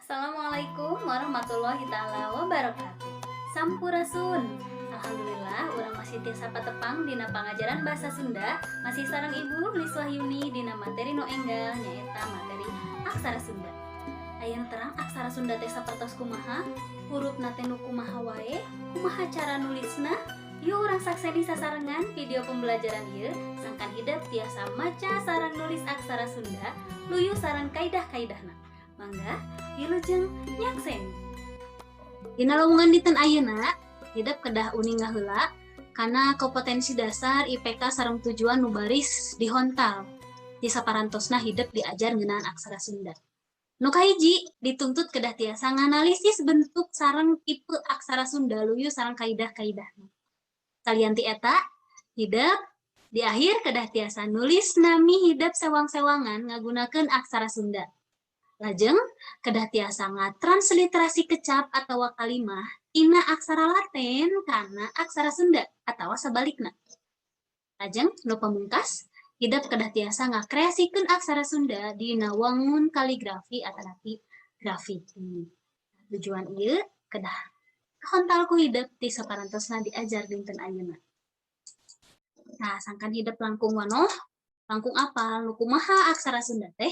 Assalamualaikum warahmatullahi taala wabarakatuh. Sampurasun. Alhamdulillah, urang masih tiasa patepang dina pangajaran bahasa Sunda, masih sareng Ibu Lis Wahyuni dina materi nu enggal, nyaeta materi aksara Sunda. Aya nu terang aksara Sunda teh sapertos kumaha, hurufna teh nu kumaha wae, kumaha cara nulisna? Yuk, urang sakseni sasarengan video pembelajaran ieu sangkan hidep tiasa maca sareng nulis aksara Sunda luyu sareng kaidah-kaidahna. Mangga, wilujeng nyakseni. Dina lowongan dinten ayeuna, hidep kedah uninga heula kana kompetensi dasar IPK sareng tujuan nu baris dihontal. Di saparantosna hidep diajar ngeunaan aksara Sunda. Nu kahiji, dituntut kedah tiasa nganalisis bentuk sareng tipe aksara Sunda luyu sareng kaidah-kaidahna. Salian ti eta, hidep di akhir kedah tiasa nulis nami hidep sewang-sewangan ngagunakeun aksara Sunda. Lajeng kedah tiasa ngatransliterasi kecap atau kalimah tina aksara Latin kana aksara Sunda atau sabalikna. Lajeng nu pamungkas, hidep kedah tiasa ngakreasikeun aksara Sunda dina wangun kaligrafi atanapi grafiti. Tujuan ieu kedah kahontal ku hidep ti saparantosna diajar dinten ayeuna. Nah, sangkan hidep langkung wanoh, langkung apal nu kumaha aksara Sunda teh?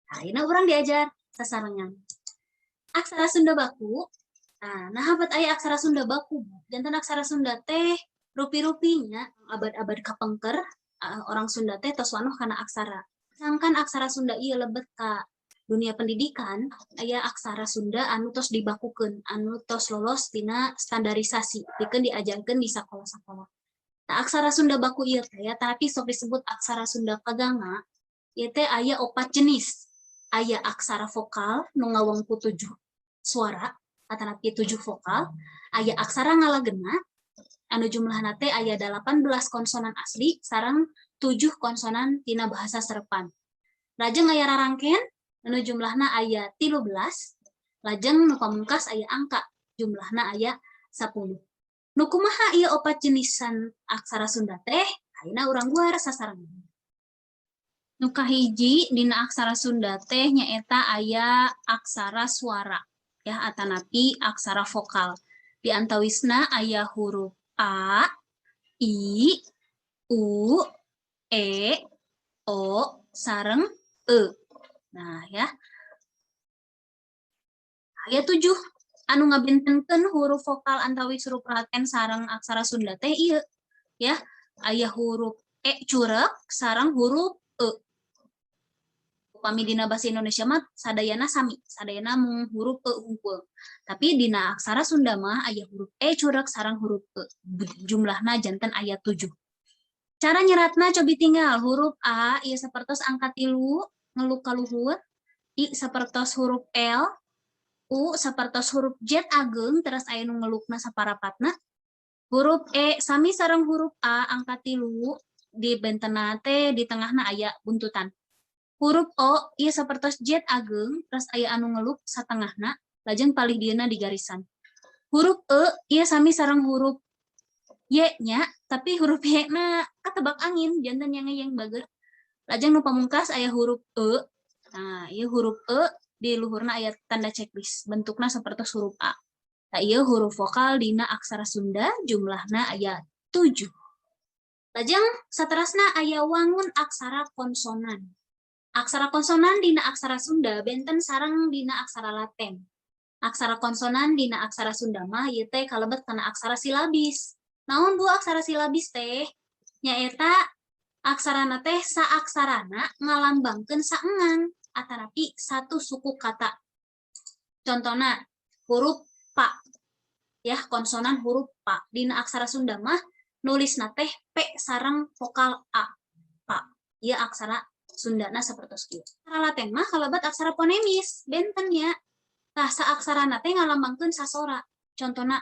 Nah, ayeuna urang diajar sasarengan. Aksara Sunda baku. Nah, naha bet aya aksara Sunda baku? Janten aksara Sunda teh rupi-rupinya abad-abad kapengker orang Sunda teh tos wanoh kana aksara. Sangkan aksara Sunda ieu lebet ka dunia pendidikan, aya aksara Sunda anu tos dibakukeun, anu tos lolos tina standarisasi, pikeun diajarkeun di sakola-sakola. Nah, aksara Sunda baku ieu teh ya, tapi sok disebut aksara Sunda kaganga, ieu teh aya opat jenis. Aya aksara vokal nu ngawengku tujuh suara atanapi tujuh vokal, aya aksara ngalagena anu jumlahna teh aya 18 konsonan asli sareng 7 konsonan tina bahasa serepan. Lajeng aya rarangken anu jumlahna aya 13, lajeng nu pamungkas aya angka jumlahna aya 10. Nu kumaha ieu opat jenisan aksara Sunda teh? Ayeuna urang guar sasarengan. Nu kahiji dina aksara Sunda teh nyaeta aya aksara suara ya, atanapi aksara vokal. Di antawisna aya huruf A, I, U, E, O, sareng E. Nah ya. Aya 7 anu ngabentenkeun huruf vokal antawis huruf Latin sareng aksara Sunda teh ieu ya. Aya huruf E curek sareng huruf E. Upami dina bahasa Indonesia mah sadayana sami, sadayana mung huruf E hungkul. Tapi dina aksara Sunda mah aya huruf E curek sareng huruf E. Jumlahna janten aya 7. Cara nyeratna cobi tinggal huruf A ieu sapertos angka 3 ngeluk ka luhur, I sapertos huruf L, U sapertos huruf Z ageng terus aya nu ngelukna saparapatna. Huruf E sami sareng huruf A angka 3, di bentena teh di tengahna aya buntutan. Huruf O ieu sapertos Z ageng terus aya anu ngeluk satengahna, lajeng palih dieuna di garisan. Huruf E ieu sami sareng huruf Y nya, tapi huruf Y na katebak angin, janten yang ngeyeng bager. Lajeng nu pamungkas aya huruf E. Nah, ieu huruf E di luhurna aya tanda checklist, bentukna sapertos huruf A. Nah, ieu huruf vokal dina aksara Sunda jumlahna aya 7. Lajeng saterasna aya wangun aksara konsonan. Aksara konsonan dina aksara Sunda benten sareng dina aksara Latin. Aksara konsonan dina aksara Sunda mah ieu teh kalebet kana aksara silabis. Naon, Bu, aksara silabis teh? Nyaeta aksarana teh saaksarana ngalambangkeun saengang atanapi satu suku kata. Contohna huruf pa. Ya, konsonan huruf pa. Dina aksara Sunda mah nulisna teh P sareng vokal A. Pa. Ieu aksara Sundana sapertos ieu. Aksara Latin mah kalebet aksara fonemis, benten nya. Tah, saaksarana teh ngalambangkeun sasora. Contohna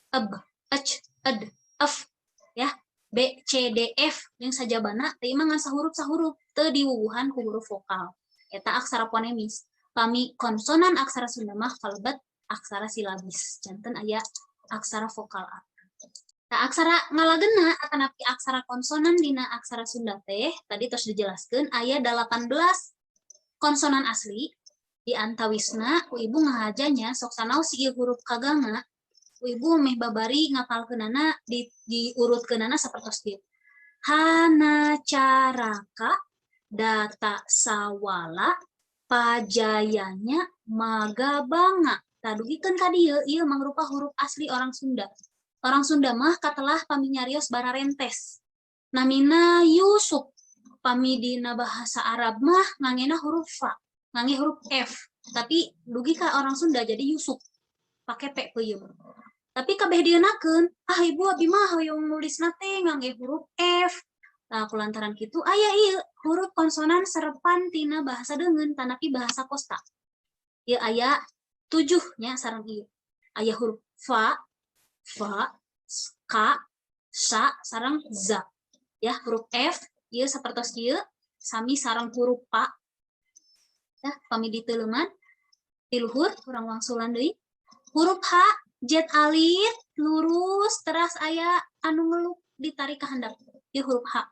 eb, ec, ed, ef, ya. B, C, D, F jeung sajabana teh mah ngan sahuruf-sahuruf, teu diwuwuhan ku huruf vokal. Eta aksara fonemis. Pami konsonan aksara Sunda mah kalebet aksara silabis. Janten aya aksara vokal A. Nah, aksara ngalagena atanapi aksara konsonan dina aksara Sunda teh tadi tos dijelaskeun aya 18 konsonan asli. Di antawisna ku ibu ngahaja nya, sok sanaos ieu huruf kaganga, ku ibu meh babari ngapalkeunana di diurutkeunana sapertos ieu. Hana caraka data sawala pajayanya magabanga. Tah, dugikeun ka dieu, ieu mangrupa huruf asli orang Sunda. Orang Sunda mah katelah pami nyarios bararentes. Namina Yusuf. Pami dina bahasa Arab mah ngangena huruf fa, ngangge huruf F. Tapi dugi ka orang Sunda jadi Yusuf. Pake P peuyeum. Tapi kabeh dieunakeun, "Ah, Ibu, abi mah hoyong nulisna teh ngangge huruf F." Nah, kulantaran kitu aya ieu huruf konsonan serepan tina bahasa deungeun tanapi bahasa kosta. Ieu aya 7 nya sareng ieu. Aya huruf fa, va, k, sa, sareng za. Ya, huruf F ieu sapertos ieu sami sareng huruf pa. Ya, pami diteuleuman ti luhur urang wangsulan deui. Huruf H jet alit lurus teras aya anu ngeluk ditarik ke handap. Ieu huruf H.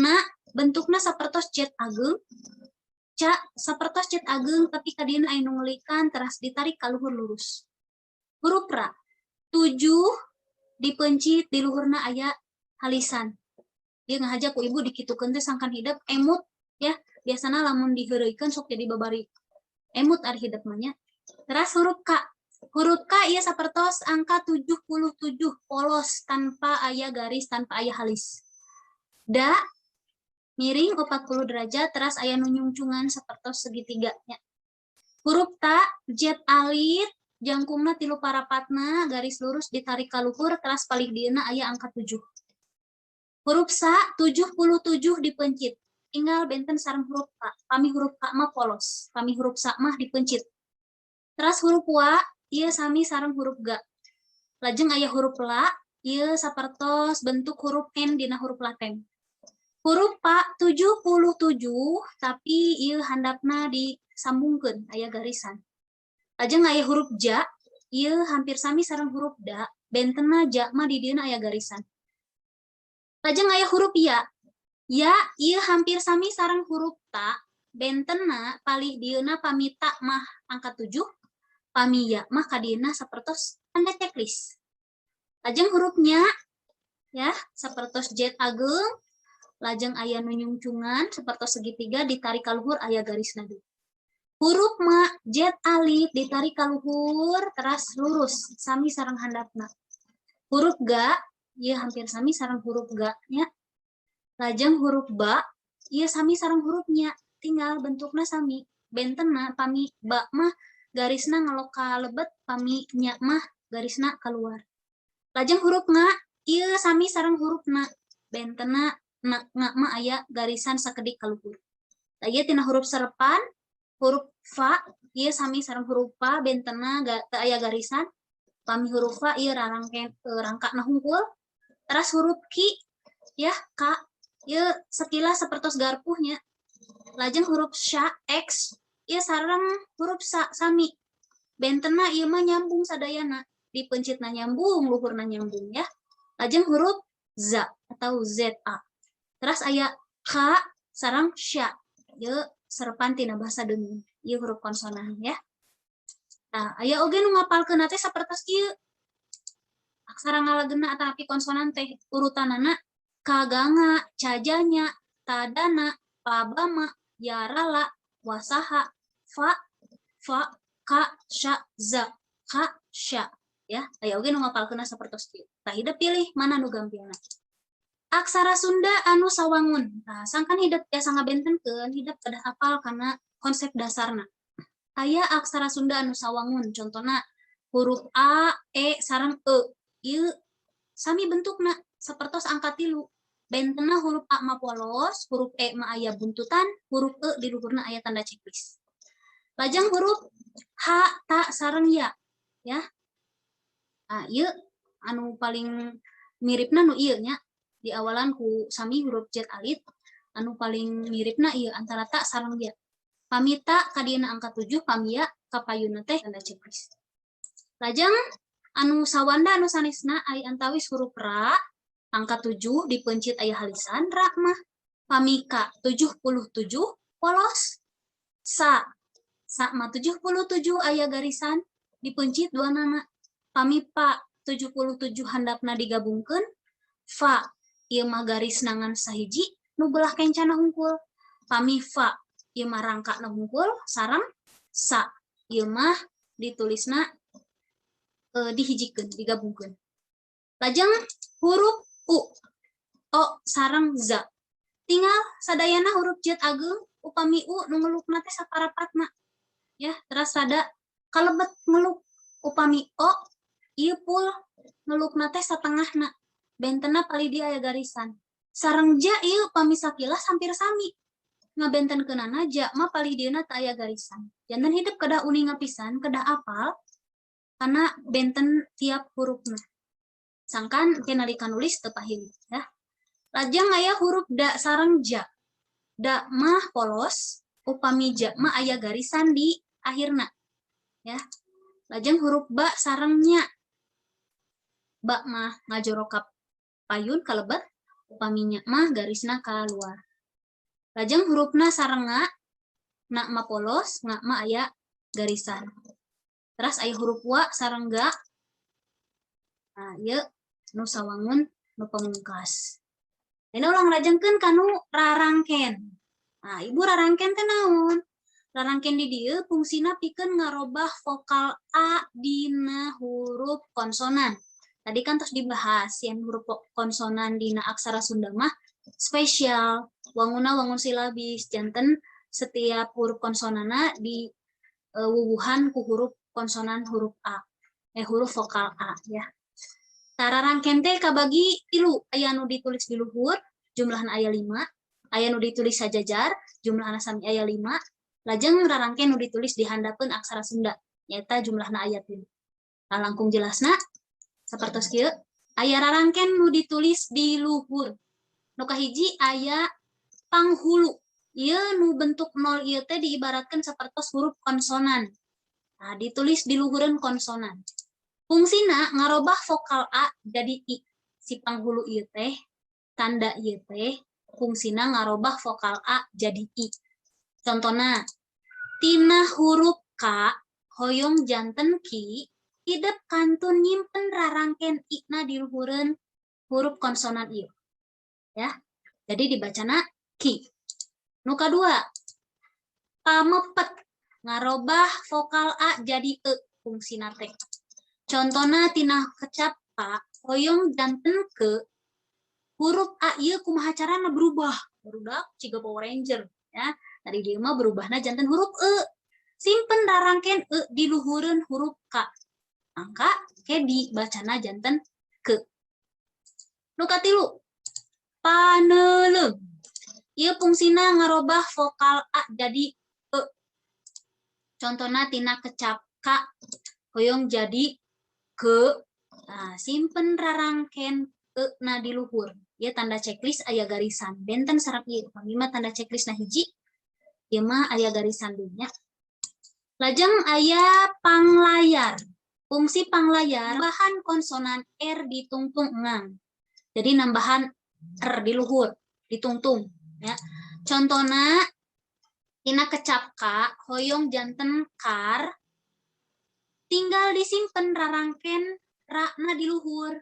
Na bentukna sapertos jet ageng. Ca sapertos jet ageng, tapi kadieuna aya nu ngelikan teras ditarik ka luhur lurus. Huruf ra 7 dipencit, di luhurna aya halisan. Ieu ngahaja ku ibu dikitukeun teh sangkan hidep emut ya. Biasana lamun diheureuykeun sok jadi babari emut ari hidep mah nya. Teras huruf K. Huruf K ieu sapertos angka 77, polos tanpa aya garis, tanpa aya halis. Da miring 40 derajat teras aya nu nyungcungan sapertos segitiga nya. Huruf ta jet alit, jangkungna tilu parapatna, garis lurus ditarik ka luhur, teras palih dieuna aya angka 7. Huruf sa 77 dipencit. Tinggal benten sareng huruf K. Pami huruf K mah polos, pami huruf sa mah dipencit. Teras huruf wa ieu sami sareng huruf ga. Lajeng aya huruf la, ieu sapertos bentuk huruf N dina huruf Latin. Huruf pa 77, tapi ieu handapna disambungkeun aya garisan. Lajeng aya huruf ja, ieu hampir sami sareng huruf da, bentenna ja mah di dieuna aya garisan. Lajeng aya huruf ya. Ya ieu hampir sami sareng huruf ta, bentenna palih dieuna pami ta mah angka 7, pami ya mah kadieuna sapertos tanda checklist. Lajeng hurufnya ya sapertos jet ageng, lajeng aya nu nyungcungan sapertos segitiga ditarik ka luhur aya garisna deui. Huruf ma jet alit ditarik ka luhur teras lurus sami sareng handapna. Huruf ga ieu hampir sami sareng huruf ga nya. Lajeng huruf ba ieu sami sareng hurufnya, tinggal bentukna sami. Bentenna pami ba mah garisna ngelok ka lebet, pami nya mah garisna keluar. Lajeng huruf nga ieu sami sareng huruf na, bentenna na nga mah aya garisan sakedik ka luhur. Tah, ieu tina huruf serepan, huruf fa ieu sami sareng huruf pa, bentenna teu aya garisan. Pami huruf fa ieu rarangke rangkana hungkul. Teras huruf ki ya, k ieu sekilas sapertos garpuhnya. Lajeng huruf sya x ieu sareng huruf sa sami. Bentenna ieu mah nyambung sadayana, dipencitna nyambung, luhurna nyambung ya. Lajeng huruf za atau za. Terus aya k sareng sya. Ieu serepan tina bahasa deungeun. Ieu huruf konsonan ya. Nah, aya oge nu ngapalkeun teh sapertos ieu. Aksara ngalagena atanapi konsonan teh urutanana kaganga, cajanya, tadana, pabama, yarala, wasaha, fa, fa, ka, sya, za, ka, sya. Ya, aya oge nu ngapalkeunna sapertos kieu. Tah, hidep pilih mana nu gampilna. Aksara Sunda anu sawangun. Nah, sangkan hidep tiasa ngabentenkeun, hidep kedah hafal kana konsep dasarna. Aya aksara Sunda anu sawangun, contohna huruf A, E, sareng E. Ieu sami bentukna sapertos angka 3. Bentenna huruf A mah polos, huruf E mah aya buntutan, huruf E di luhurna aya tanda checklist. Lajeng huruf H, Ta, sareng Ya. Ya. Nah, ieu anu paling miripna nu ieu nya, diawalan ku sami huruf jet alit, anu paling miripna ieu antara ta sareng ya. Pami ta kadieuna angka 7, pami ya kapayunna teh tanda checklist. Lajeng anu sawanda anu sanesna ai antawis huruf ra angka 7 dipencit aya halisan ra mah. Pami ka 77 polos. Sa Sa mah 77 aya garisan dipeuncit duanana. Pami pa 77 handapna digabungkeun, fa ieu mah garis ngan sahiji nu belah kencana hungkul. Pami fa ieu mah rangkana hungkul sareng sa ieu mah ditulisna dihijikeun, digabungkeun. Lajeng huruf u, o sareng za. Tinggal sadayana huruf jet ageng, upami u nu ngelukna teh saparapatna. Ya, terus rada kalebet ngeluk. Upami o ieu full ngelukna teh satengahna. Bentenna palih dieu aya garisan. Sareng ja ieu upami sakilas hampir sami. Ngabentenkeunana ja mah palih dieuna teu aya garisan. Janten hidep kedah uninga pisan, kedah apal karena benten tiap hurufna. Sangkan ke nalika nulis teu pahili ya. Lajeng aya huruf da sareng ja. Da mah polos, upami ja mah aya garisan di akhirna. Ya. Lajeng huruf ba sareng nya. Ba mah ngajorok ka payun kalebet, upami nya mah garisna keluar. Lajeng hurufna sareng nga, na mah polos, nga mah aya garisan. Terus aya huruf wa sareng ga. Nah, ieu nu sawangun nu pamungkas. Ini urang lajengkeun kanu rarangken. Nah, ibu, rarangken teh naon? Rarangken di dieu fungsina pikeun ngarobah vokal a dina huruf konsonan. Tadi kan terus dibahas yang huruf konsonan dina aksara Sunda mah spesial, wanguna wangun silabis, janten setiap huruf konsonanna di wuwuhan ku huruf konsonan huruf a, huruf vokal a ya. Tah, rarangken teh kabagi tilu, aya nu ditulis di luhur, jumlahna aya 5, aya nu ditulis sajajar, jumlahna sami aya 5, lajeng rarangken nu ditulis di handapeun aksara Sunda, nyaeta jumlahna aya 3. Nah, langkung jelasna sapertos kieu, aya rarangken nu ditulis di luhur. Nu kahiji aya panghulu. Ieu nu bentuk nol ieu teh diibaratkan sapertos huruf konsonan. Nah, ditulis di luhureun konsonan. Fungsina ngarobah vokal a jadi i. Si panghulu ieu teh, tanda ieu teh fungsina ngarobah vokal a jadi i. Contohna, tina huruf k hoyong janten ki, hidep kantun nyimpen rarangken i na di luhureun huruf konsonan ieu. Ya. Jadi dibacana ki. Nu kadua, pamepet ngarobah vokal a jadi e fungsina teh. Contohna, tina kecap ka hoyong janten ke, huruf a ieu kumaha carana berubah? Barudak ciga Power Ranger ya. Tadi dieu mah berubahna janten huruf e. Simpen rarangken e di luhureun huruf k. Mangka ke dibacana janten ke. Nu katilu, paneuleum. Ieu fungsina ngarobah vokal a jadi e. Contohna, tina kecap ka hoyong jadi ke. Nah, simpen rarangken e na di luhur. Ya, tanda checklist aya garisan. Benten sareng ieu. Upami mah tanda checklist na hiji, ieu mah aya garisan nya. Lajeng aya panglayar. Fungsi panglayar nambahan konsonan r ditungtung engang. Jadi nambahan r di luhur, ditungtung ya. Contohna, tina kecap ka hoyong janten kar, tinggal disimpen rarangken ra-na di luhur.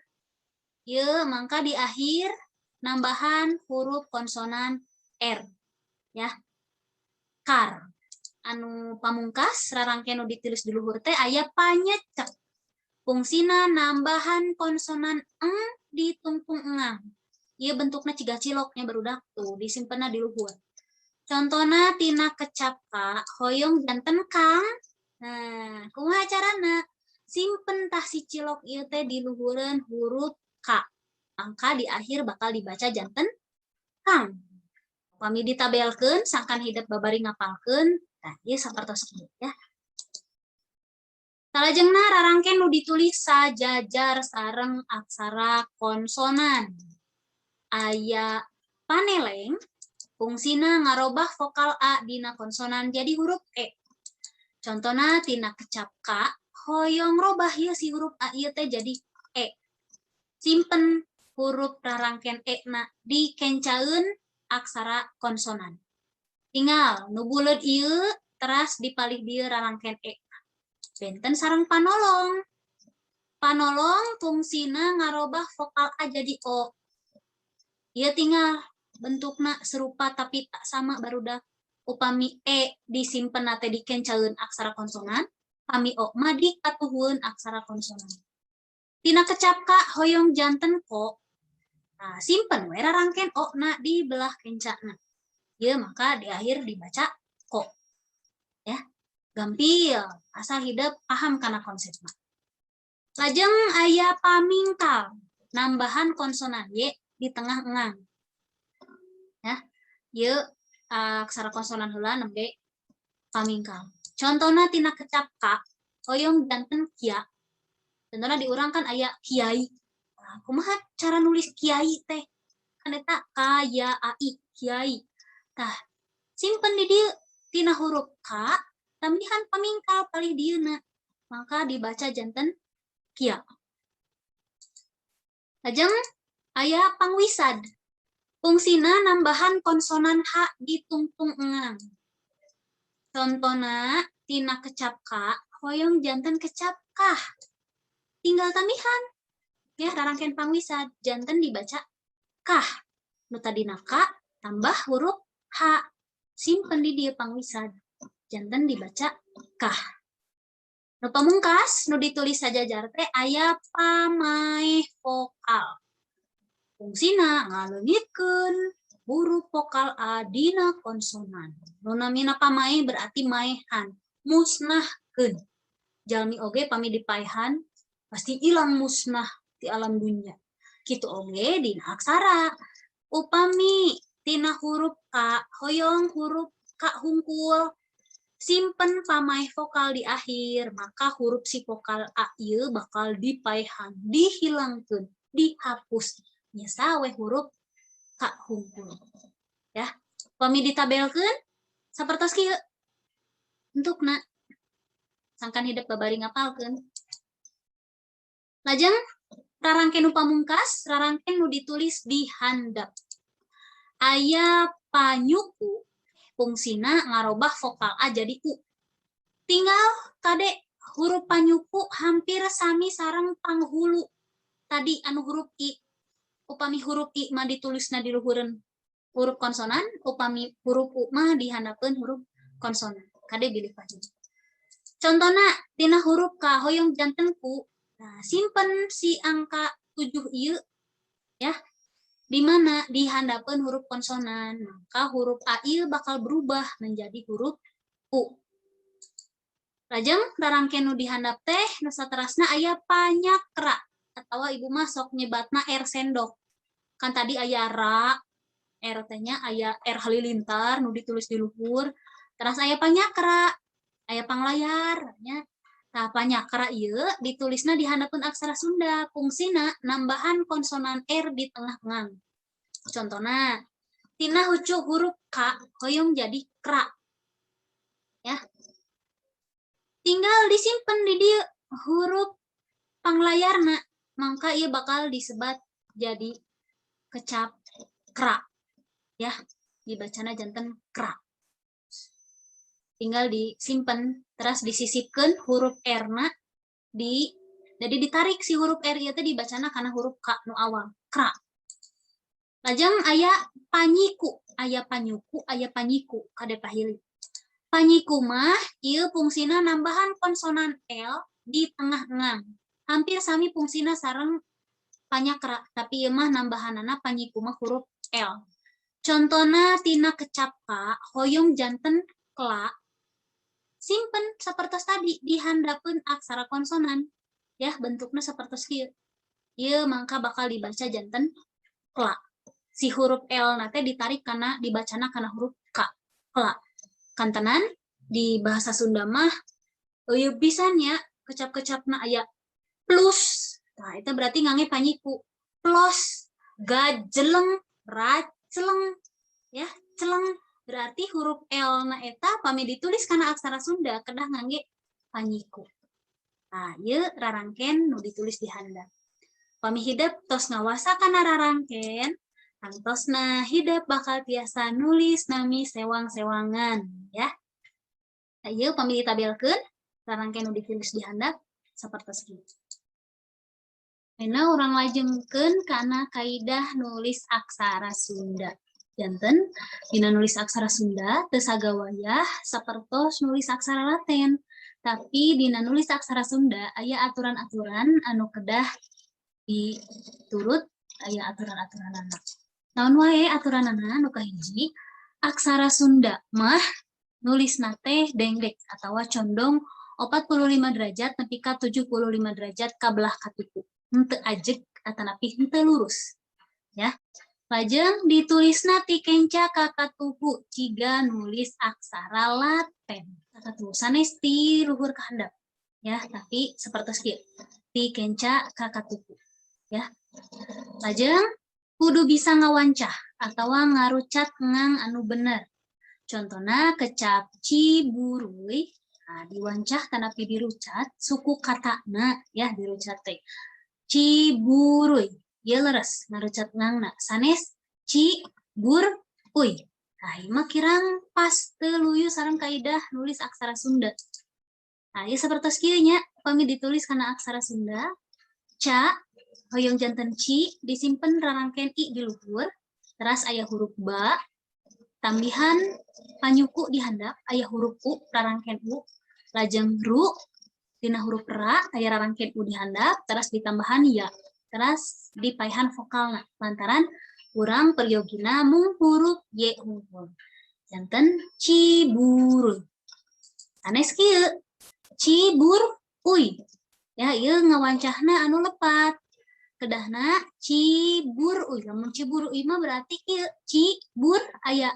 Ye, mangka di akhir nambahan huruf konsonan R. Ya. Kar. Anu pamungkas, rarangken nu ditulis di luhur teh aya panyecek. Fungsina nambahan konsonan eng ditungtung engang. Ieu bentukna ciga ciloknya, barudak, tuh disimpenna di luhur. Contohna, tina kecap ka hoyong janten kang. Nah, kumaha carana? Simpen tah si cilok ieu teh di luhureun huruf K. Mangka di akhir bakal dibaca janten kang. Upami ditabelkeun sangkan hidep babari ngapalkeun, nah ieu sapertos ieu ya. Salajengna rarangken nu ditulis sajajar sareng aksara konsonan. Aya paneleng, fungsina ngarobah vokal a dina konsonan jadi huruf e. Contohna, tina kecap ka hoyong robah ieu si huruf a ieu teh jadi e. Simpen huruf rarangken e na di kencaeun aksara konsonan. Tinggal nu buleud ieu Teras di palih dieu rarangken e. Benten sareng panolong. Panolong fungsina ngarobah vokal a jadi o. Ieu tinggal bentukna serupa tapi tak sama, barudak. Upami e disimpen teh dikencaeun aksara konsonan, pami o mah dikatuhueun aksara konsonan. Tina kecap ka hoyong janten ko. Nah, simpen we rarangken o na di belah kencana. Ya, maka di akhir dibaca ko. Ya. Gampil, asal hidep paham kana konsepna. Lajeng aya pamingkal, nambahan konsonan y di tengah engang. Ya. Ieu aksara konsonan heula nembe pamingkal. Contohna tina kecap ka hoyong janten kia. Contohna di urang kan aya kiai. Nah, kumaha cara nulis kiai teh? Kan eta K Y A I, kiai. Tah, simpen di dieu tina huruf K tambihan pamingkal palih dieuna. Maka dibaca janten kia. Lajeng aya pangwisad. Fungsina nambahan konsonan H di tungtung engang. Contona tina kecap K hoyong janten kecap kah. Tinggal tambihan ya rarangken pangwisad, janten dibaca kah. Nu tadina K tambah huruf H. Simpen di dieu pangwisad. Janten dibaca kah. Nu pamungkas nu ditulis sajajar teh aya pamaeh vokal. Fungsina ngaleungitkeun huruf vokal A dina konsonan. Nu namina pamaeh berarti maehan, musnahkeun. Jalmi oge pami dipaehan pasti ilang, musnah di alam dunia. Kitu oge dina aksara. Upami tina huruf K hoyong huruf K hungkul, simpen pamaeh vokal di akhir, maka huruf si vokal A ieu bakal dipaehan, dihilangkeun, dihapus. Nyesa we huruf K hungkul. Ya. Pami ditabelkeun sapertos kieu. Bentukna. Sangkan hidep babari ngapalkeun. Lajeng rarangken nu pamungkas, rarangken nu ditulis di handap. Aya panyuku, fungsina ngarobah vokal A jadi U. Tinggal kade, huruf panyuku hampir sami sareng panghulu. Tadi anu huruf I. Upami huruf I mah ditulisna di luhureun huruf konsonan, upami huruf U mah dihandapeun huruf konsonan. Kade bilih paham. Contohna tina huruf K hoyong janten ku. Nah, simpen si angka 7 ieu ya. Di mana dihandapeun huruf konsonan, maka huruf A ieu bakal berubah menjadi huruf U. Lajeng rarangken nu dihandap teh nu saterasna aya panyakra atau ibu mah sok nyebatna R sendok. Kan tadi aya ra, R teh nya, aya R halilintar nu ditulis di luhur. Terus aya panyakra, aya panglayar nya. Tah, panyakra ieu ditulisna di handapeun aksara Sunda, fungsina nambahan konsonan R di tengah ngang. Contohna tina hucu huruf K hoyong jadi kra. Ya. Tinggal disimpen di dieu huruf panglayarna, mangka ieu bakal disebat jadi kecap kra. Ya, dibacana janten kra. Tinggal disimpen, terus disisipkan huruf R na di, jadi ditarik si huruf R ieu teh dibacana karena huruf K nu awal, kra. Lajeng aya panyiku, aya panyuku, aya panyiku, kade pahili. Panyiku mah ieu fungsina nambahan konsonan L di tengah engang. Hampir sami fungsina sareng panyakra, tapi ieu mah nambahanana panyiku mah huruf L. Contona tina kecap K hoyong janten kla, simpen sapertos tadi dihandapeun aksara konsonan ya, bentuknya sapertos kieu. Ieu mangka bakal dibaca janten kla. Si huruf L na teh ditarik karena dibacana karena huruf K, kla. Kantenan di bahasa Sunda mah eueuh pisan nya kecap-kecapna, aya plus. Nah, itu berarti ngangge panyiku. Plus, gajeleng, raceleng ya, celeng. Berarti huruf L na eta pami ditulis karena aksara Sunda kedah ngangge panyiku. Nah, ieu rarangken nu ditulis di handap. Pami hidep tos ngawasa kana rarangken, tangtosna hidep bakal tiasa nulis nami sewang-sewangan ya. Nah, ieu pami ditabelkeun rarangken nu ditulis di handap sapertos ieu. Ayeuna urang lajengkeun kana kaidah nulis aksara Sunda. Janten dina nulis aksara Sunda teu sagawayah sapertos nulis aksara Latin. Tapi dina nulis aksara Sunda aya aturan-aturan anu kedah diturut, aya aturan-aturanana. Naon wae aturanana? Nu kahiji, aksara Sunda mah nulisna teh dengdek atawa condong 45 derajat nepi ka 75 derajat ka belah katuhu. Henteu ajeg atanapi henteu lurus. Ya. Lajeng ditulisna ti kenca ka katuhu ciga nulis aksara Latin. Katuhu sanes ti luhur ka handap. Ya, tapi sapertos kieu. Ti kenca ka katuhu. Ya. Lajeng kudu bisa ngawancah atawa ngarucat ngang anu bener. Contohna kecap ciburuy, nah, diwancah tanapi dirucat suku katana ya, dirucat teh. Ciburuy, ieu leres ngarucat ngangna sanes ci bur uy. Nah, ieu mah kirang pas, teu luyu sareng kaidah nulis aksara Sunda. Nah, ieu sapertos kieu nya, pami ditulis kana aksara Sunda, ca hoyong janten ci disimpen rarangken i di luhur, teras aya huruf ba, tambihan panyuku di handap aya huruf u, rarangken u, lajeng ru tina huruf ra aya rarangken u di handap, teras ditambahan ya, teras dipaihan vokalna lantaran urang peryogina mung huruf y hungkul. Janten ciburuy. Sanes kieu, cibur uy. Ya, ieu ngawancahna anu lepat. Kedahna cibur uy. Lamun cibur uy mah berarti kieu, cibur aya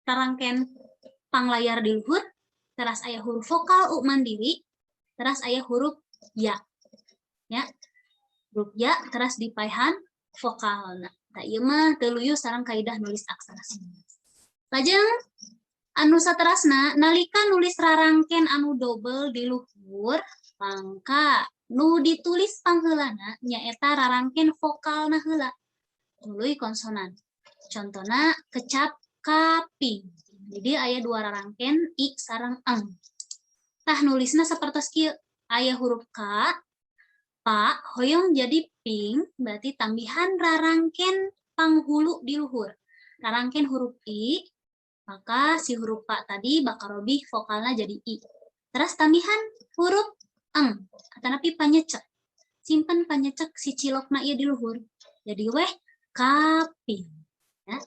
rarangken panglayar di luhur, teras aya huruf vokal u mandiri, teras aya huruf ya. Ya. Huruf ya teras dipaihan vokalna. Tah, ieu mah teu luyu sareng kaidah nulis aksara Sunda. Lajeng anu saterasna, nalika nulis rarangken anu dobel di luhur, mangka nu ditulis pangheulana nyaeta rarangken vokalna heula, tuluy konsonan. Contona kecap kaping. Jadi aya dua rarangken i sareng eng. Tah, nulisna sapertos kieu, aya huruf k, pa hoyong jadi ping, berarti tambihan rarangken panghulu di luhur. Rarangken huruf i, maka si huruf pa tadi bakal robih vokalnya jadi i. Terus tambihan huruf eng, atanapi panyecek. Simpen panyecek si cilokna ieu di luhur. Jadi weh kaping. Ya.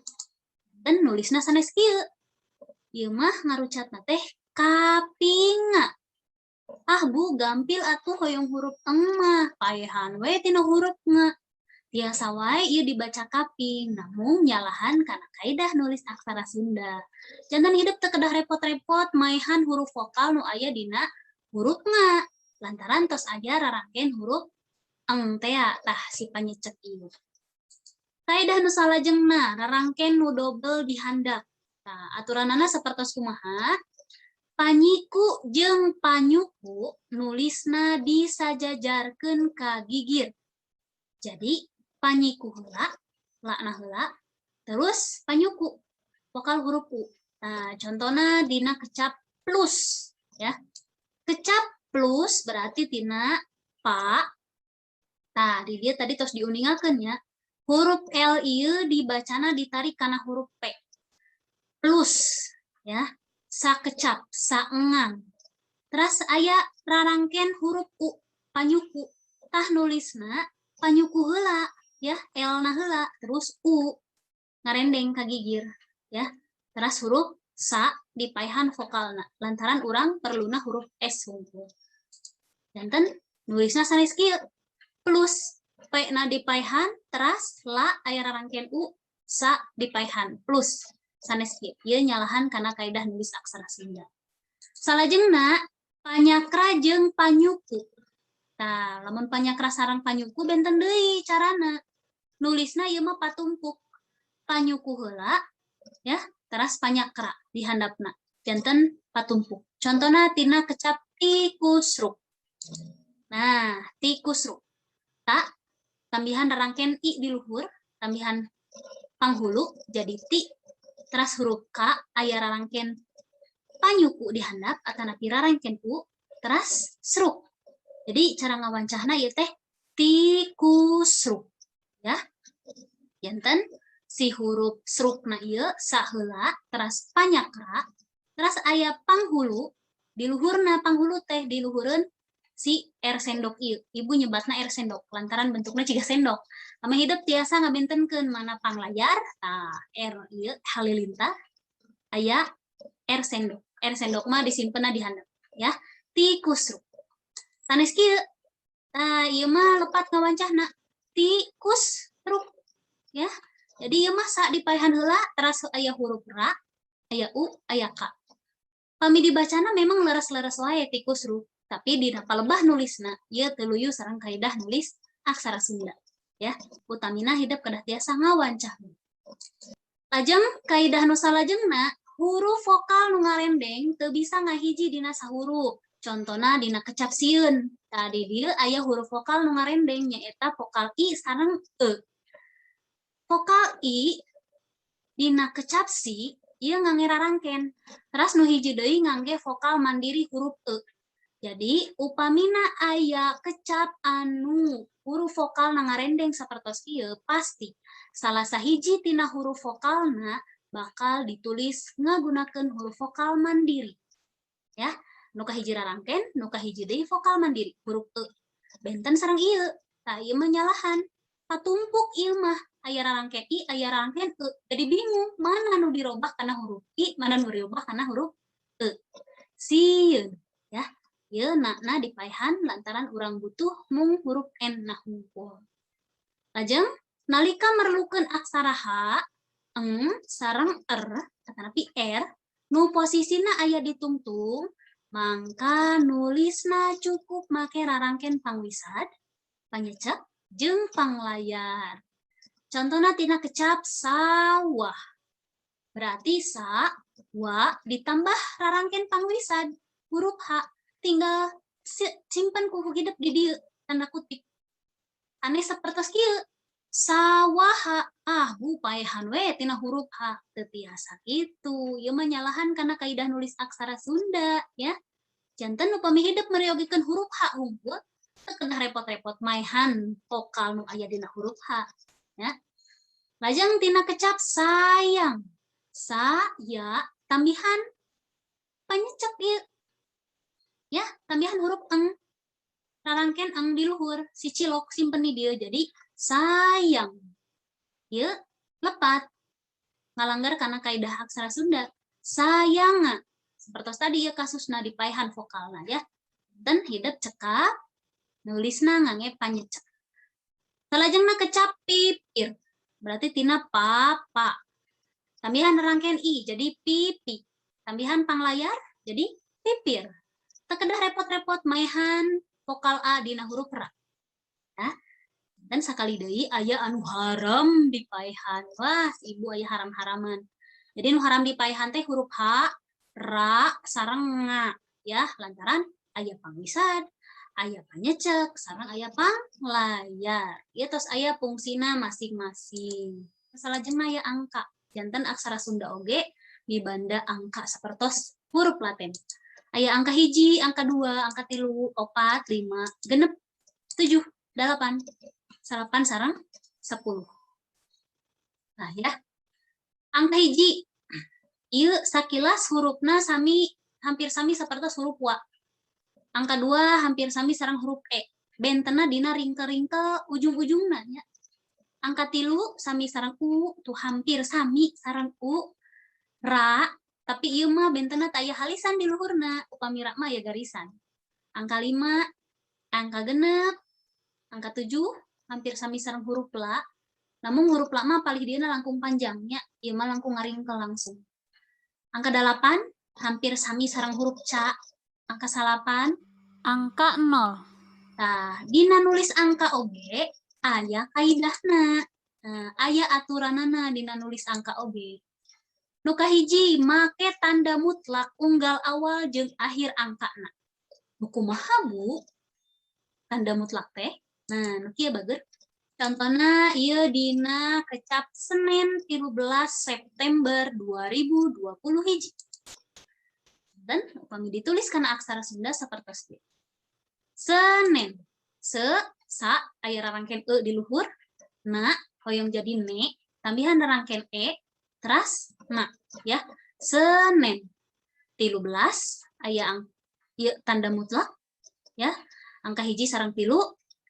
Dan nulisna sanes kieu. Ieu mah ngarucatna teh kapinga. Ah Bu, gampil atuh hoyong huruf eng mah, paehan we tina huruf nge. Tiasa wae ieu dibaca kaping, namun nyalahan kana kaidah nulis aksara Sunda. Janten hidup teu kedah repot-repot maehan huruf vokal nu aya dina huruf nga. Lantaran tos aya rarangken huruf eng tea, tah si panyecek ieu. Kaidah nu salajengna, rarangken nu dobel di handap. Nah, aturanana sapertos kumaha? Panyiku jeung panyuku nulisna disajajarkeun ka gigir. Jadi panyiku heula, lakna heula, terus panyuku, vokal huruf u. Nah, contohna dina kecap plus ya. Kecap plus berarti tina pa. Nah, di dieu tadi tos diuningakeun ya. Huruf L ieu dibacana ditarik kana huruf P. Plus ya, sakecap, saengang. Terus aya rarangken huruf U, panyuku. Tah, nulisna panyuku heula ya, L na heula, terus U ngarendeng ka gigir ya. Terus huruf sa dipaihan vokalna lantaran urang perluna huruf S hungkul. Janten nulisna sanes kieu, plus, P na dipaihan, teras la aya rarangken U, sa dipaihan, plus sanes kieu. Ieu nyalahan kana kaidah nulis aksara Sunda. Salajengna panyakra jeung panyuku. Nah, lamun panyakra sareng panyuku benten deui carana. Nulisna ieu mah patumpuk. Panyuku heula ya, teras panyakra di handapna. Janten patumpuk. Contohna tina kecap tikusruk. Nah, tikusruk. Ta tambihan rarangken i di luhur, tambihan panghulu jadi ti, teras huruf k aya rarangken Panyuku di handap atanapi rarangken u teras sruk. Jadi cara ngawancahna ieu teh tikusruk ya. Janten si huruf srukna ieu saheula teras panyakra teras aya panghulu di luhurna. Panghulu teh di luhureun si R sendok ieu. Ibu nyebatna R sendok lantaran bentuknya jiga sendok. Ameh hidep tiasa ngabentenkeun mana panglayar. Tah, R ieu halilintar aya R sendok. R sendok mah disimpenna di handap ya. Tikusruk. Sanes kieu. Tah, ieu mah lepat ngawancahna tikusruk ya. Jadi ieu mah sa dipaehan heula teras aya huruf ra, aya u, aya k. Pami dibacana memang leres-leres wae tikusruk, tapi dina palebah nulisna ieu teu luyu sareng kaidah nulis aksara Sunda ya. Utamina hidep kedah tiasa ngawancah. Lajeng kaidah nu salajengna, huruf vokal nu ngarendeng teu bisa ngahiji dina sahuruf. Contona dina kecap sieun. Tadi dieu aya huruf vokal nu ngarendeng, nyaeta vokal i sareng e. Vokal i dina kecap si ieu ngangge rarangken. Teras nu hiji deui ngangge vokal mandiri huruf e. Jadi upamina aya kecap anu huruf vokal ngarendeng sapertos ieu, pasti salah sahiji tina huruf vokalna bakal ditulis ngagunakeun huruf vokal mandiri. Ya, nu kahiji rarangken, nu kahiji deui vokal mandiri huruf e. Benten sareng ieu. Tah, ieu mah nyalahan. Patumpuk ieu mah, aya rarangken i, aya rarangken e. Jadi bingung mana nu dirobah kana huruf i, mana nu dirobah kana huruf e. Sieun ya. Ieu na dipaehan lantaran urang butuh mung huruf n na hungkul. Lajeng nalika merlukeun aksara h, eng, sareng r, atanapi r, nu posisina aya di tungtung, mangka nulisna cukup make rarangken pangwisad, panyecek, jeung panglayar. Contohna tina kecap sawah. Berarti sa, wa ditambah rarangken pangwisad huruf h, tinggal simpen ku hidep di dieu tanda kutip. Aneh sapertos kieu. Sawaha. Ah, Bu, paehan we tina huruf h. Teu tiasa kitu. Ieu mah nyalahan kana kaidah nulis aksara Sunda ya. Janten upami hidep meryogikeun huruf h hungkul, teu kedah repot-repot maehan vokal nu aya dina huruf h ya. Lajeng tina kecap sayang. Sa ya tambihan panyecek ieu. Ya, tambihan huruf eng. Rarangken eng di luhur, si cilok simpen di dieu, jadi sayang. Ieu lepat. Ngalanggar kana kaidah aksara Sunda. Sayanga. Seperti tadi ya kasusna dipaehan vokalna ya. Dan hidep cekap nulisna ngangge panyecek. Salajengna kecap pipir. Berarti tina papa. Tambihan rangkean i jadi pipi. Tambihan panglayar jadi pipir. Teu kedah repot-repot maehan vokal a dina huruf ra. Ya. Dan sakali deui aya anu haram dipaehan. Wah, si ibu aya haram-haraman. Jadi nu haram dipaehan teh huruf h, ra, sareng nga ya, lantaran aya pangwisad, aya panyecek, sareng aya panglayar. Ieu tos aya fungsina masing-masing. Salajengna aya angka. Janten aksara Sunda oge mibanda angka sapertos huruf Latin. Aya angka 1, angka 2, angka 3, 4, 5, 6, 7, 8, 9 sareng 10. Nah ya. Angka 1 ieu sakilas hurufna sami, hampir sami sapertos huruf wa. Angka 2 hampir sami sareng huruf e. Bentena dina ringkel-ringkel ujung-ujungna nya. Angka 3 sami sareng u, tuh hampir sami sareng u. Ra, tapi ieu mah bentena teu aya halisan di luhurna, upami ra mah aya garisan. Angka 5, angka 6, angka 7 hampir sami sareng huruf la. Namun huruf la mah palih dieuna langkung panjang nya, ieu mah langkung ngaringkel langsung. Angka 8 hampir sami sareng huruf ca. Angka 9, angka 0. Tah, dina nulis angka oge aya kaidahna. Nah, aya aturanana dina nulis angka oge. Nu kahiji, make tanda mutlak unggal awal jeung akhir angkana. Nu kumaha, Bu? Tanda mutlak teh? Nah, nu kieu bager. Contohna ieu dina kecap Senin 13 September 2020 hiji. Dan upami ditulis kana aksara Sunda sapertos ieu. Senen. Se, sa, aya rarangken e di luhur, na, hoyong jadi ne, tambihan rarangken e, teras na, ya. Senen. 13, aya ieu tanda mutlak, ya. Angka 1 sareng 3,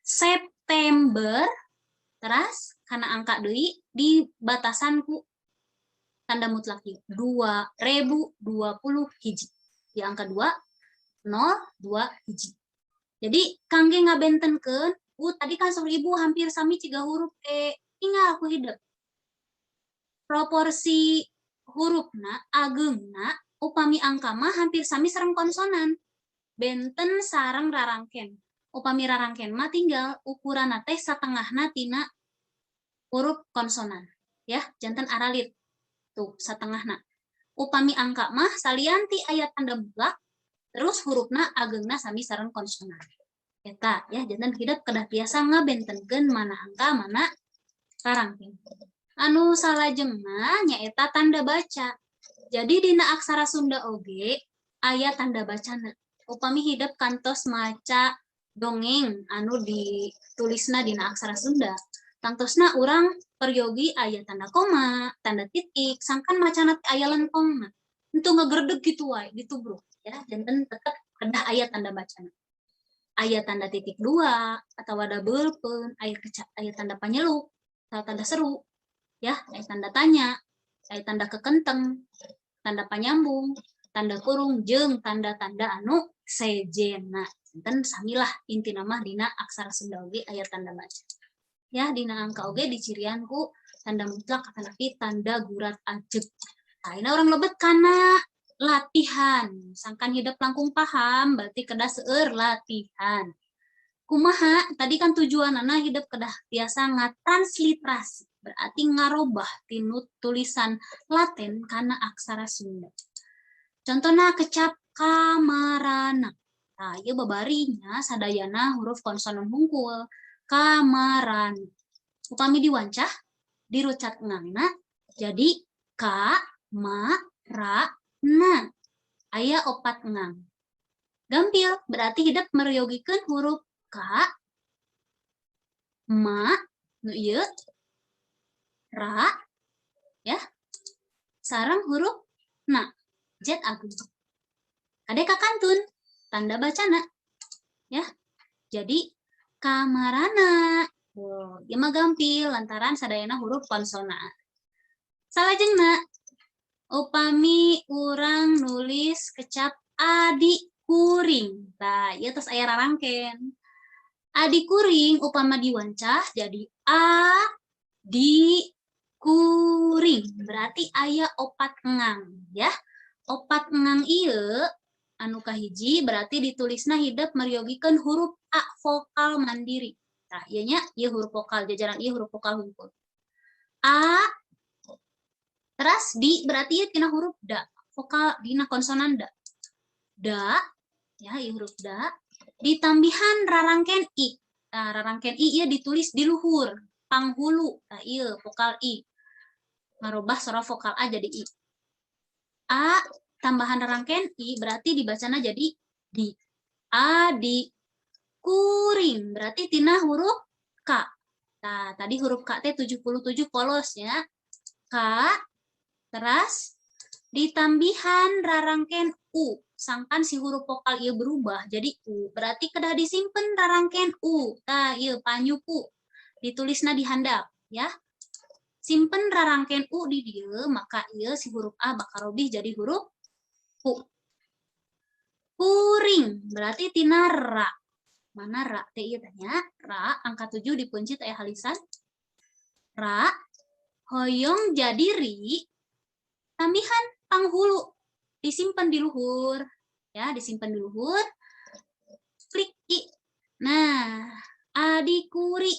September, teras kana angka deui di batasan ku tanda mutlak ieu 2021. Di angka 2, 0, 2, 1. Jadi kangge ngabentenkeun, tadi kan saur ibu hampir sami ciga huruf E, tinggal ku hidep. Proporsi hurufna ageungna upami angka mah hampir sami sareng konsonan. Benten sareng rarangken. Upami rarangken mah tinggal ukuranna teh satengahna tina huruf konsonan, ya, janten aralit. Tuh, satengahna. Upami angka mah salian ti aya tanda mutlak, terus hurufna ageungna sami sareng konsonan. Eta ya, janten hidep kedah tiasa ngabentenkeun mana angka mana rarangken. Anu salajengna nyaeta tanda baca. Jadi dina aksara Sunda oge aya tanda bacana. Upami hidep kantos maca dongeng anu ditulisna dina aksara Sunda, tangtosna urang peryogi aya tanda koma, tanda titik, sangkan macana teh aya lentongna. Henteu ngagerdeg kitu wae ditubruk ya, janten tetep kedah aya tanda bacana. Aya tanda titik dua atau double pun, aya keca, aya tanda panyeluk, atau tanda seru, ya, aya tanda tanya, aya tanda kekenteng, tanda panyambung, tanda kurung, jeung tanda-tanda anu sejenna. Janten samilah intina mah dina aksara Sunda oge aya tanda baca. Ya, dina angka oge dicirian ku tanda mutlak atanapi tanda gurat ajeg. Nah, ini urang lebet kana latihan. Sangkan hidep langkung paham, berarti kedah seueur latihan. Kumaha? Tadi kan tujuanana hidep kedah tiasa ngatransliterasi, berarti ngarobah tinu tulisan Latin kana aksara Sunda. Contohna kecap kamarana. Nah, ieu babarinya sadayana huruf konsonan hungkul. Kamarana. Upami diwancah, dirucat ngangna jadi ka ma ra na. Aya 4 ngang. Gampil, berarti hidep meryogikeun huruf k, ma, nu ieu, ra, ya, sareng huruf na, Z agung. Kade kakantun, tanda bacana, ya. Jadi kamarana. Oh, ieu mah gampil lantaran sadayana huruf konsonan. Salajengna, upami urang nulis kecap adi kuring. Tah, ieu tos aya rarangken. Adi kuring upama diwancah jadi a di kuring. Berarti aya 4 ngang, ya. 4 ngang ieu anu kahiji berarti ditulisna hidep meryogikeun huruf a vokal mandiri. Tah, ieu nya ieu huruf vokal jajaran ieu huruf vokal hungkul. A teras di berarti ieu tina huruf da, vokal dina konsonan da. Da, ya ieu huruf da ditambihan rarangken i. Nah, rarangken i ieu ditulis di luhur, panghulu. Tah ieu vokal i. Ngarobah sora vokal a jadi i. A tambahan rarangken i berarti dibacana jadi di. A di kuring berarti tina huruf K. Nah, tadi huruf K teh 77 polos ya. K teras ditambihan rarangken U. Sangkan si huruf vokal ieu berubah jadi U, berarti kedah disimpen rarangken U. Tah ieu panyuku ditulisna di handap ya. Simpen rarangken U di dieu, maka ieu si huruf A bakal robih jadi huruf U. Kuring berarti tina ra. Mana ra teh ieu tanya? Ra angka 7 dipuncit aya halisan. Ra hoyong jadi ri tambihan panghulu disimpan di luhur ya, disimpan di luhur. Klik i. Nah, adikuri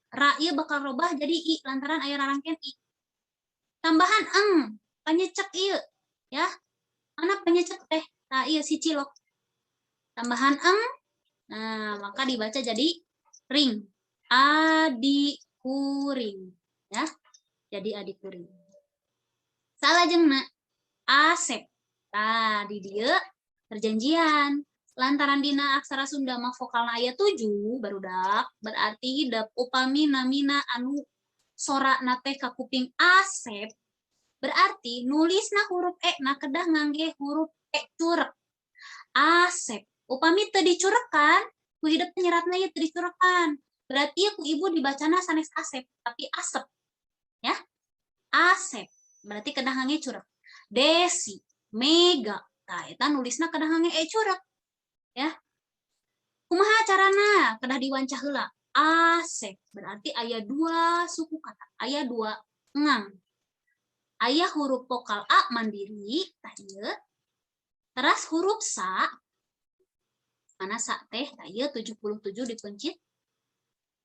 ra ieu bakal robah jadi i lantaran aya rarangken i. Tambahan eng panyecek ieu ya. Mana panyecek teh? Nah, ieu si cilok. Tambahan eng. Nah, maka dibaca jadi ring. Adikuring ya. Jadi adikuring. Salajengna asep. Tah, di dieu Perjanjian. Lantaran dina aksara Sunda mah vokalna aya 7, barudak, berarti hidep upami namina anu sorana teh ka kuping Asep, berarti nulisna huruf E na kedah ngangge huruf E curek. Asep. Upami teu dicurekan, ku hidep nyeratna ieu teu dicurekan. Berarti ku ibu dibacana sanes Asep, tapi Asep. Ya. Asep. Berarti kedah ngangge curek. Desi, Mega. Tah, eta nulisna kedah ngangge E curek. Ya. Kumaha carana? Kedah diwancah heula. Asep. Berarti aya dua suku kata, aya dua ngang. Aya huruf vokal A mandiri, tah ieu. Teras huruf sa, mana sa teh, tah ieu 77 dikuncit.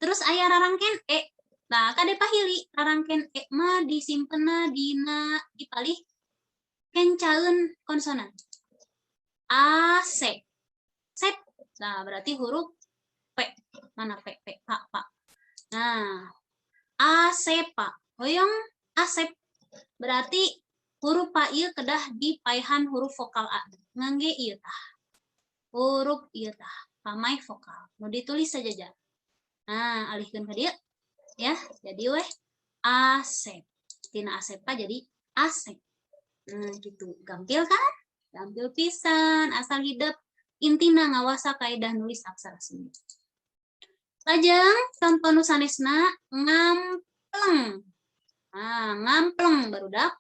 Terus aya rarangken E. Nah, kade pahili rarangken E mah disimpenna dina dipalih kencaeun konsonan. A C. Sep. Nah, berarti huruf P. Mana P? P, P, P. Nah, A C Pa. Hoyong Asep. Berarti huruf pa ieu kedah dipaehan huruf vokal A. Ngangge ieu tah. Huruf ieu tah, pamaeh vokal. Nu ditulis saja. Nah, alihkeun ka dieu. Ya, jadi weh Asep. Tina Asepa jadi Asep. Nah, gitu. Gampil kan? Gampil pisan, asal hidep intina ngawasa kaidah nulis aksara Sunda. Lajeng contoh nu sanesna, ngampleng. Nah, ngampleng, barudak.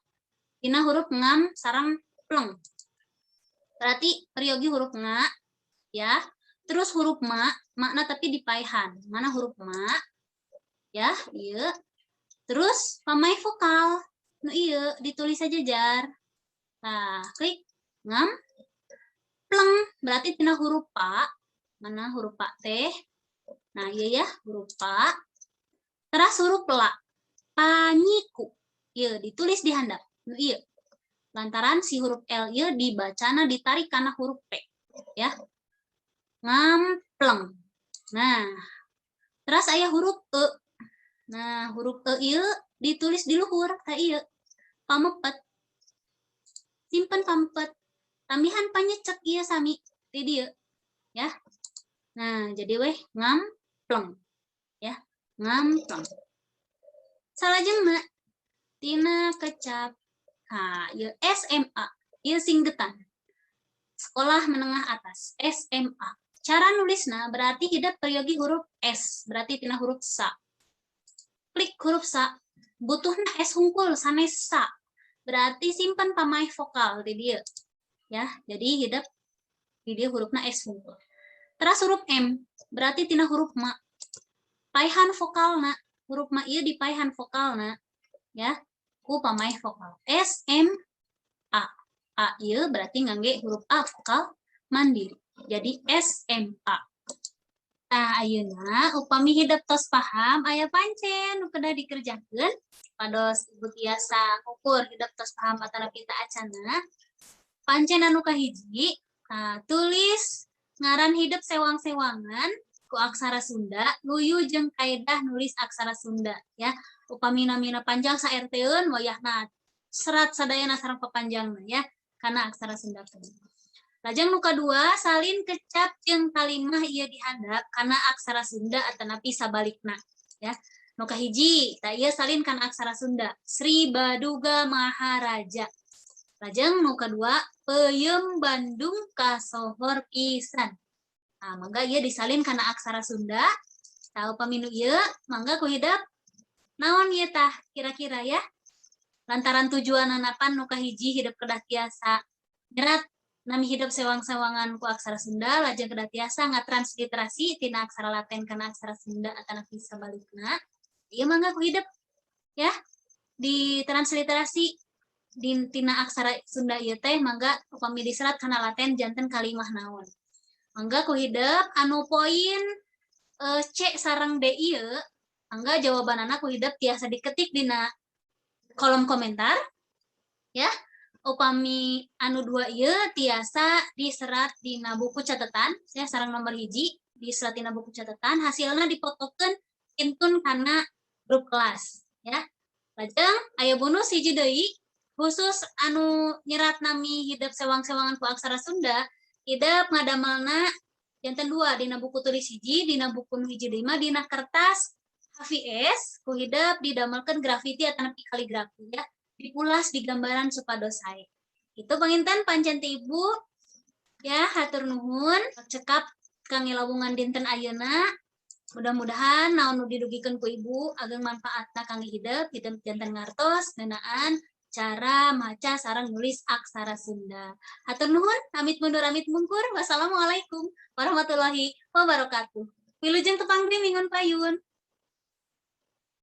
Tina huruf ngam sareng pleng. Berarti peryogi huruf nga ya. Terus huruf ma, makna tapi dipaehan. Mana huruf ma? Ya, iya. Terus pamaeh vokal. Nu ieu ditulis saja jar. Nah, klik ngam pleng, berarti tina huruf pa. Mana huruf pa teh? Nah, iya ya, huruf pa. Terus huruf la. Panyiku. Iya, ditulis di handap. Nu ieu. Lantaran si huruf L ieu dibacana ditarik karena huruf P, ya. Ngampleng. Nah, terus aya huruf E. Nah, huruf E ieu ditulis di luhur ka ieu. Pamepet. Simpen pamepet. Tambihan panyecek ieu sami di dieu, ya. Nah, jadi weh ngampleng. Ya, ngampleng. Salajengna tina kecap H, ieu SMA, ieu singgetan. Sekolah Menengah Atas, SMA. Cara nulisna berarti hidep peryogi huruf S, berarti tina huruf sa. Klik huruf sa, butuhna S hungkul sanes sa. Berarti simpan pamaeh vokal di dieu. Ya, jadi hidep di dieu hurufna S hungkul. Terus huruf M, berarti tina huruf ma. Paehan vokalna, huruf ma ieu dipaehan vokalna, ya. Ku pamaeh vokal. S M A. A ieu berarti ngangge huruf A vokal mandiri. Jadi S M A. Nah, ayeuna upami hidep tos paham, aya pancen nu kedah dikerjakeun pados ibu tiasa ngukur hidep tos paham atanapi teu acana. Pancen anu kahiji, nah, tulis ngaran hidep sewang-sewangan ku aksara Sunda luyu jeung kaidah nulis aksara Sunda, ya. Upami namina panjang saerteun, wayahna serat sadayana sareng papanjangna, ya, kana aksara Sunda. Lajeng nu kadua, salin kecap jeung kalimah ieu dihandap kana aksara Sunda atanapi sabalikna, ya. Nu kahiji, tah ieu salin kana aksara Sunda, Sri Baduga Maharaja. Lajeng nu kadua, peuyeum Bandung kasohor pisan. Nah, mangga ieu disalin kana aksara Sunda. Tah, upami nu ieu mangga ku hidep naon ieu tah kira-kira, ya? Lantaran tujuanana pan nu kahiji hidep kedah tiasa nyerat nami hidep sewang-sewangan ku aksara Sunda, lajeng kedah tiasa ngatransliterasi tina aksara Latin kana aksara Sunda atanapi sabalikna. Ieu mangga ku hidep ya ditransliterasi di tina aksara Sunda ieu teh, mangga upami diserat kana Latin janten kalimah naon. Mangga ku hidep anu poin C sareng D ieu, mangga jawabanana ku hidep tiasa diketik dina kolom komentar, ya. Upami anu dua ieu tiasa diserat dina buku catatan ya, sareng nomor 1 diserat dina buku catatan, hasilna dipotokeun kintun kana grup kelas, ya. Lajeng aya bonus hiji deui khusus anu nyerat nami hidep sewang-sewangan ku aksara Sunda. Hidep ngadamelna janten dua, dina buku tulis hiji, dina buku nu hiji deui mah dina kertas HVS ku hidep didamelkeun grafiti atanapi kaligrafi ya. Dipulas digambaran supados sae. Itu panginten pancen ti Ibu ya, hatur nuhun, cekap kangge lawungan dinten ayeuna. Mudah-mudahan naon nu didugikeun ku Ibu ageng manfaatna kangge hidep, hidep janten ngartos ngeunaan cara maca sareng nulis aksara Sunda. Hatur nuhun, amit mundur, amit mungkur. Wassalamualaikum warahmatullahi wabarakatuh. Wilujeng tepang deui minggon payun.